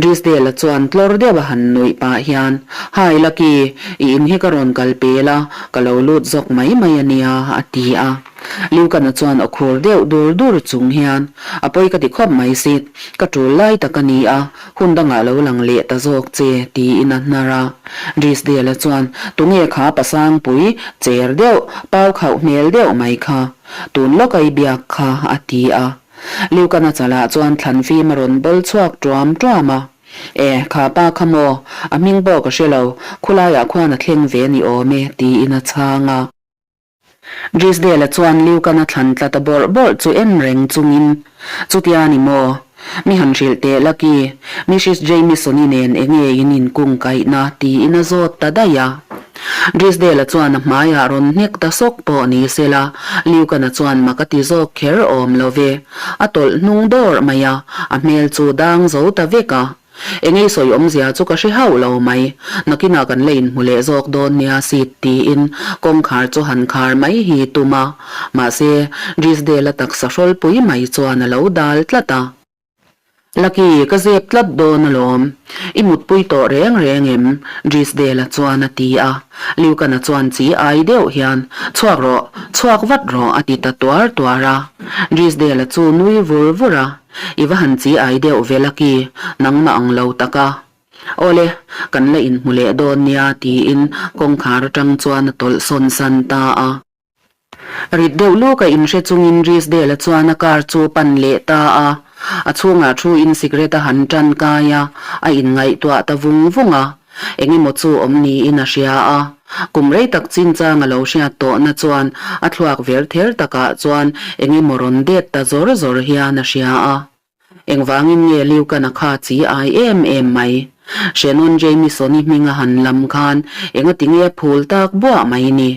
Drysdale-a chuan tlawr deuh a han nuih pah hian, Hi Lucky, i in hi ka rawn kal pel a, ka lo lut zawk mai mai a nia, a ti a. Liukana chuan aw khur deuh dur dur chung hian, A pawi ka ti khawp mai Sid, ka tul lai tak a ni a, hun dangah lo lang leh ta zawk che, tiin a hnar a. Drysdale-a chuan, Tunge kha pasangpui, cher deuh, pau khauh hmel deuh mai kha, tun lawka i biak kha, a ti a. Liukana chalah chuan thlan fim a rawn bawl chhuak tuam tuam a. E, kha pa kha maw? A hming pawh ka hre lo, khulaiah khuan a thleng ve ni awm e, tiin a chhang a. Drisdale-a chuan Liukana thlan tla ta bawrh bawrh chu en reng chungin, Chutia ni maw? Mi han hrilh teh Lucky, Mrs Jamieson-i nen enge in inkung kaihna? tiin a zawt ta daih a. Drisdale-a chuan a hmaiah rawn hnek ta sawk pawh ni sela, Liukana chuan mak a ti zawk kher awm lo ve. A tawlh hnung dawrh mai a, a hmel chu dang zo ta vek a. Engei sawi awmzia chu ka hre hauh lo mai. Nakinah kan la inhmu leh zawk dawn nia Sid tiin kawngkhar chu han khar mai hi tum a. Mahse, Drisdale-a taksa hrawlpui mai chuan a lo dal tlat a. Lucky, ka zep tlat dawn alawm. I mutpui tawh reng reng em? Drisdale-a chuan a ti a. Liukana chuan chi ai deuh hian, Chhuak rawh, chhuak vat rawh a ti ta tuar tuar a. Drisdale-a chu nui vur vur a, I va han chi ai deuh ve Lucky, nangmah ang lo tak a. Awle, kan la inhmu leh dawn nia tiin kawngkhar atang chuan a tawlh sawn san ta a. Rit deuh luk a inhre chungin Drisdale-a chuan a car chu pan leh ta a. A chhungah thu-in cigarette a han tan kai a, a inngaihtuah ta vung vung a. Eng emaw chu awm niin a hria a. Kum rei tak chinchang a lo hriat tawhna chuan a thluak ver ther takah chuan eng emaw rawn det ta zawr zawr hian a hria a. Engvangin nge Liukana kha chi ai em em mai? Shannon Jamieson-i hming a han lam khan engati nge phul tak buah mai ni?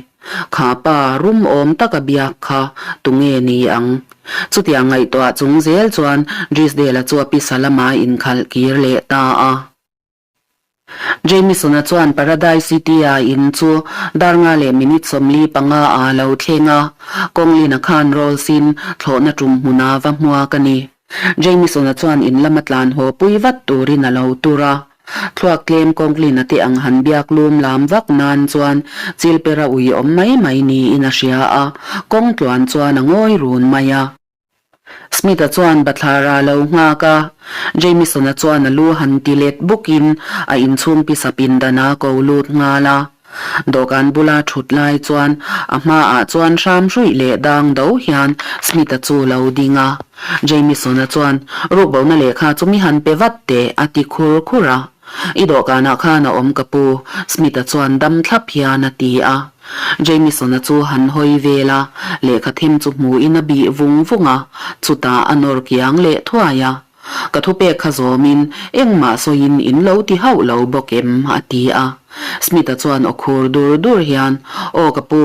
Kha pa rum awm tak a biak kha tunge ni ang? Chutiang ngaihtuah chung zel chuan Drisdale-a chu a pisa lamah a inkhalh kir leh ta a. Jamieson-a chuan Paradise City-a in chu dar nga leh minute 45 a lo thleng a, Conglin-a khan Rawls-in thlawhna tum hmuna va hmuak a ni. Jamieson-a chuan in lama tlan haw pui vat turin a lo tur a. Thluak tlem Conglin-a te ang han biak lum lam vak nan chuan chilpera ui awm mai mai niin a hria a, kawng tluan chuan a ngawi run mai a. Smith-a chuan bathlar a lo nghak a, Jamieson-a chuan a lu han ti let bukin a inchhung pisa pindan a ko lut nghal a. Dawhkan bula thut lai chuan a hmaah chuan hram hruih leh dang do hian Smith-a chu lo ding a. Jamieson-a chuan, Rukbona lehkha chu mi han pe vat teh, a ti khur khur a. I dawhkanah khan a awm ka pu, Smith-a chuan dam thlap hian a ti a. Jamieson-a chu han hawi vel a, lehkha them chu hmuhin a bih vung vung a, chutah a nawr kiang leh thuai a. Ka thupek kha zawmin engmah sawiin in lo ti hauh lo bawk em? a ti a. Smith-a chuan aw khur dur dur hian, Aw ka pu,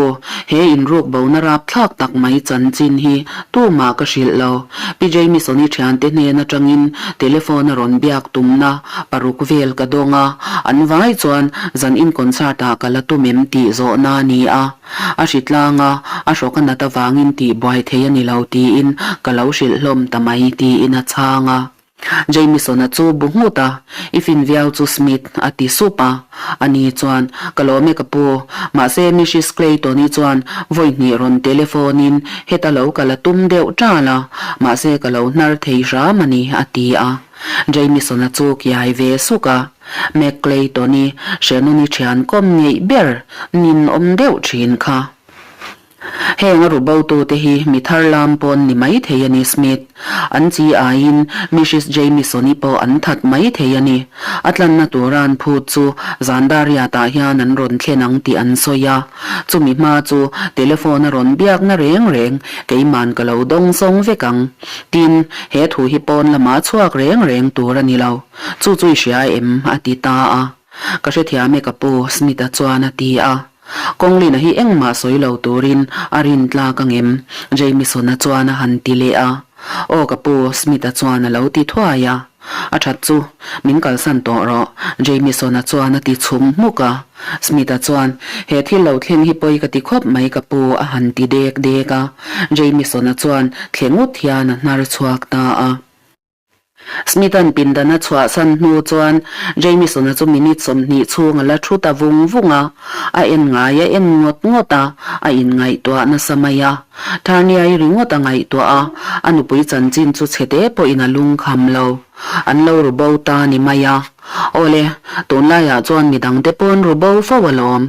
he inruk bona rapthlak tak mai chanchin hi tumah ka hrilh lo. Pi Jamieson-i thiante hnen atangin telephone a rawn biak tumna paruk vel ka dawng a, an vai chuan zan in concert ah ka la tum em tih zawhna a ni a. A hri tlang a, a hrawk a nat avangin tih buai thei a ni lo tiin ka lo hrilh hlawm ta mai tiin a chhang a. Jamieson-a chu bu nghut a, I fin viau chu Smith, a ti sup a. Ani chuan, Ka lawm e ka pu, mahse Mrs Clayton-i chuan vawi hnih rawn telephone-in heta lo ka la tum deuh ṭal a, mahse ka lo hnar thei hram a ni, a ti a. Jamieson-a chu kiai ve suk a, Mac Clayton-i Shannon-i ṭhian kawm ngeih ber nin awm deuh ṭhin kha. Heng a ru botute hi mi thar lam pawn ni mai thei a ni Smith. An chi aiin Mrs Jamieson-i pawh an that mai thei a ni. A tlanna tura an phut chu Zandariat-ah hian an rawn thlen ang tih an sawi a. Chumi hma chu telephone a rawn biakna reng reng keiman ka lo dawng sawng vek ang. Tin, he thu hi pawn lamah chhuak reng reng tur a ni lo. Chu chu i hria em? a ti ta a. Ka hrethiam e ka pu, Smith-a chuan a ti a. Conglin-a hi engmah sawi lo turin a rin tlak angem? Jamieson-a chuan a han ti leh a. Aw ka pu, Smith-a chuan a lo ti thuai a. A that chu, min kalsan tawh rawh, Jamieson-a chuan a ti chhum hmuk a. Smith-a chuan, He thil lo thleng hi pawi ka ti khawp mai ka pu, a han ti dek dek a. Jamieson-a chuan thle ngut hian a hnar chhuak ta a. Smith-a'n pindan a chhuahsan hnu chuan Jamieson-a chu minute 20 chhung a la thu ta vung vung a, a en ngai a en ngawt ngawt a, a inngaihtuah nasa mai a. Tharniai ringawt a ngaihtuah a, a nupui chanchin chu chhe te pawhin a lungkham lo. An lo ru bo ta ni mai a. Awle, tunlaiah chuan midangte pawn ru bo fo alawm.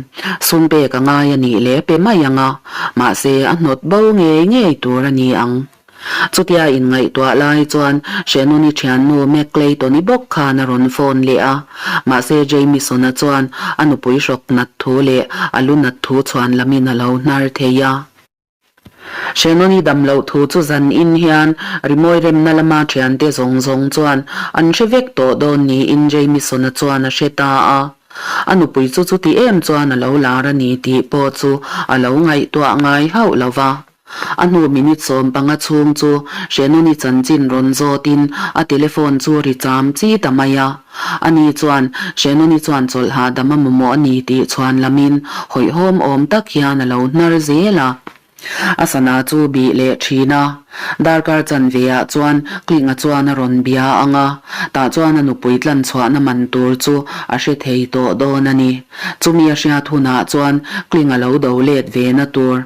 Sum pek a ngai a nih leh pe mai ang a, mahse a hnawt bo ngei ngei tur a ni ang. Chutia inngaihtuah lai chuan Shannon-i thiannu Mac Clayton-i bawk khan a rawn phone leh a, mahse Jamieson-a chuan a nupui hrawk nat thu leh a lu nat thu chhuan lamin a lo hnar thei a. Shannon-i dam loh thu chu zan in hian rimawi remna lama thiante zawng zawng chuan an hre vek tawh dawn niin Jamieson-a chuan a hre ta a. A nupui chu chuti em chuan a lo lar a ni tih pawh chu a lo ngaihtuah ngai hauh lo va. A hnu minute 15 chhung chu Shannon-i chanchin rawn zawtin a telephone chu ri cham chi ta mai a. Ani chuan Shannon-i chuan chawlh hahdam a mamawh a ni tih chhuan lamin hawihhawm awm tak hian a lo hnar zel a. A sana chu bih leh thin a. Darkar chanve ah chuan Klinga chuan a rawn bia ang a, tah chuan a nupui tlan chhuahna man tur chu a hre thei tawh dawn a ni. Chumi a hriat hunah chuan Klinga lo do let ve na tur,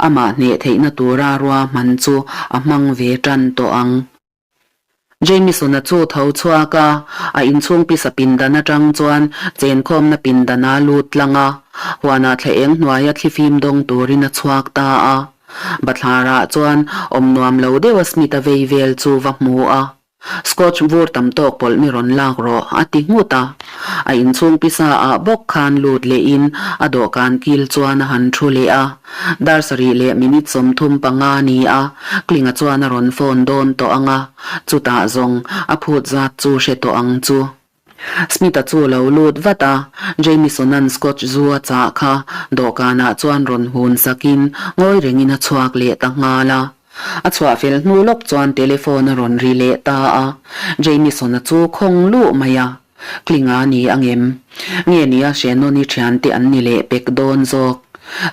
amah hneh theihna tura ruahman chu a hmang ve tan tawh ang. Jamieson-a chu tho chhuak a, a inchhung pisa pindan atang chuan chenkhawmna pindan a lut tlang a, huanah thla eng hnuaia thlifim dawng turin a chhuak ta a. Bathlarah chuan awm nuam lo deuha Smith-a vei vel chu va hmu a. Scotch vur tam tawk pawlh mi rawn lak rawh, a ti nghut a. A inchhung pisa ah bawk khan lut lehin a dawhkan kil chuan a han thu leh a. Dar sarih leh minute 35 ni a, Klinga chuan a rawn phone dawn tawh ang a, chutah zawng a phut zat chu hre tawh ang chu. Smith-a chu lo lut vat a, Jamieson-a'n Scotch zu a chah kha dawhkanah chuan rawn hun sakin ngawi rengin a chhuak leh ta nghal a. A chhuah fel hnu lawk chuan telephone a rawn ri leh ta a, Jamieson-a chu khawng luh mai a. Klinga ni a ngem. Nge nia Shannon-i thiante an ni leh pek dawn zawk.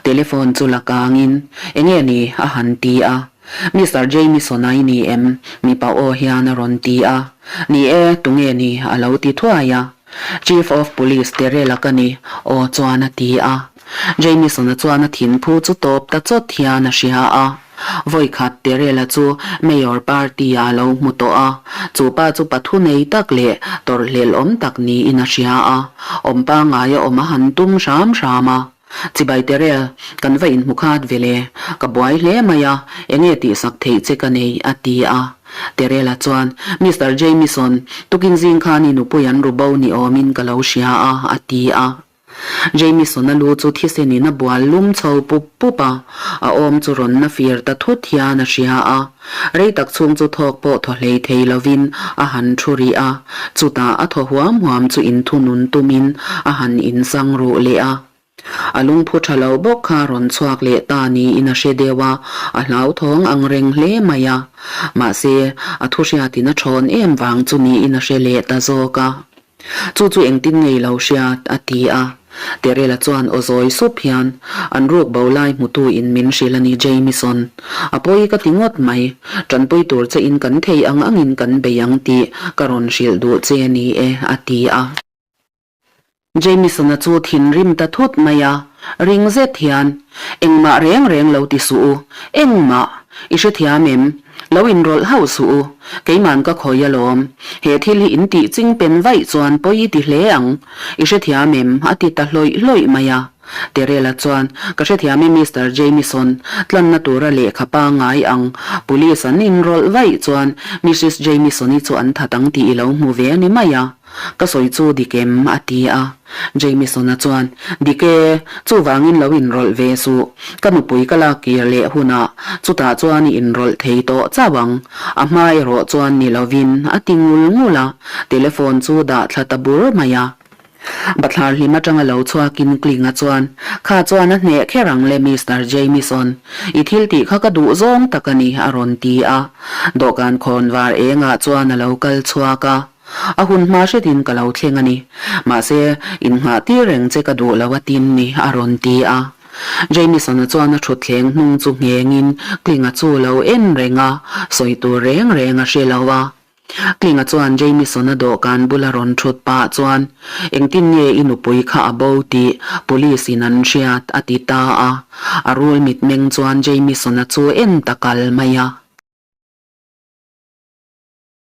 Telephone chu la kangin, Enge ni? a han ti a. Mister Jamieson-a i ni em? Mipa aw hian a rawn ti a. Ni e, tunge ni? a lo ti thuai a. Chief of Police Terrell-a ka ni, aw chuan a ti a. Jamieson-a chuan a thinphu chu tawp ta chawt hian a hria a. Vawikhat Terrell-a chu Mayor party-ah a lo hmu tawh a, chu pa chu pathu nei tak leh tawrhhlelh awm tak niin a hria a. Awm pangngaia awm a han tum hram hram a. Chibai Terrell, kan va inhmu khat ve le. Ka buai hle mai a, enge tihsak theih che ka nei, a ti a. Terrell-a chuan, Mister Jamieson, tukin zing khan i nupui an ru bo ni awmin ka lo hria a, a ti a. Jamieson-a lu chu thisenin a bual lum chho pup pup a, a awm chu rawn na fir ta thut hian a hria a. Rei tak chhung chu thawk pawh thaw hlei thei lovin a han thu rih a, chutah a thaw huam huam chu inthunun tumin a han insang ruh leh a. A lungphu tha lo bawk kha rawn chhuak leh ta niin a hre deuh a, a hlauthawng ang reng hle mai a. Mahse, a thuhriatin a thawn em vang chu niin a hre leh ta zawk a. Chu chu engtin ngei lo hriat, a ti a. Terela chuan aw zawi sup hian, An ruk bo lai hmutu in min hrilh a ni Jamieson. A pawi ka ti ngawt mai. Tanpui tur che in kan thei ang angin kan bei ang tih ka rawn hrilh duh che a ni e, a ti a. Jamieson-a chu thinrim ta thut mai a, ring zet hian, Engmah reng reng lo ti suh u, engmah! I hrethiam em? Lo inrawlh hauh suh u, keiman ka khawi alawm. He thil hi in tih ching pen vaih chuan pawi i ti hle ang. I hrethiam em? a ti ta hlawih hlawih mai a. Terela chuan, Ka hrethiam e Mister Jamieson, tlanna tura lehkha pangngai ang. Police an inrawlh vaih chuan Missus Jamieson-i chu an that ang tih i lo hmu ve a ni mai a. Ka sawi chu dik em? a ti a. Jamieson-a chuan, Dik e, chuvangin lo inrawlh ve suh. Ka nupui ka lak kir leh hunah chutah chuan i inrawlh thei tawh chauh ang. A hma erawh chuan ni lovin a ti ngul ngul a, telephone chu dah thla ta bur mai a. Bathlar hlim atanga lo chhuakin Klinga chuan, Kha chuan a hneh kher ang le Mister Jamieson, i thil tih kha ka duh zawng tak a ni, a rawn ti a. Dawhkan khawn var engah chuan a lo kal chhuak a. A hun hma hretin ka lo thleng a ni. Mahse, innghah tir reng che ka duh lo a tin ni, a rawn ti a. Jamieson-a chuan a thutthleng hnung chu nghengin Klinga chu lo en reng a, sawi tur reng reng a hre lo a. Klinga chuan Jamieson-a dawhkan bula rawn thut pah chuan, Engtin nge i nupui kha a bo tih Police-in an hriat? a ti ta a. A rul mitmeng chuan Jamieson-a chu en ta kal mai a.